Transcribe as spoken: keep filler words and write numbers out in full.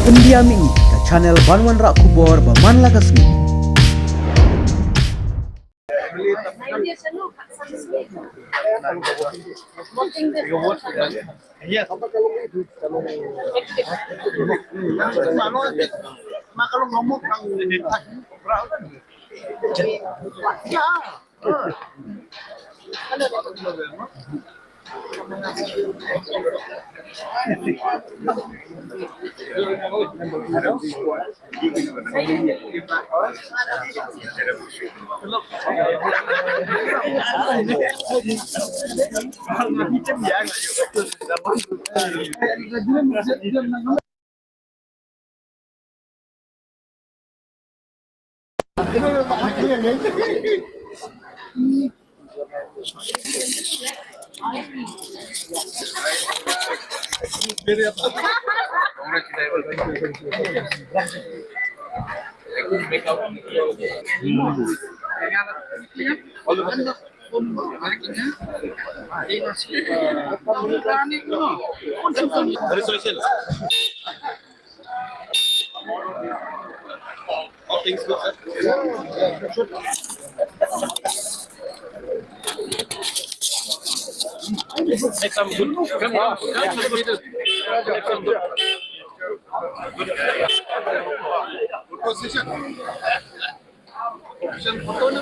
India Mihni, ka channel ban wanrah khubor ba man la ka sngi. Resolution. All things good, sir. Next time, good. Come, come, come, come, come. Next time, good. Good position. Position photo na.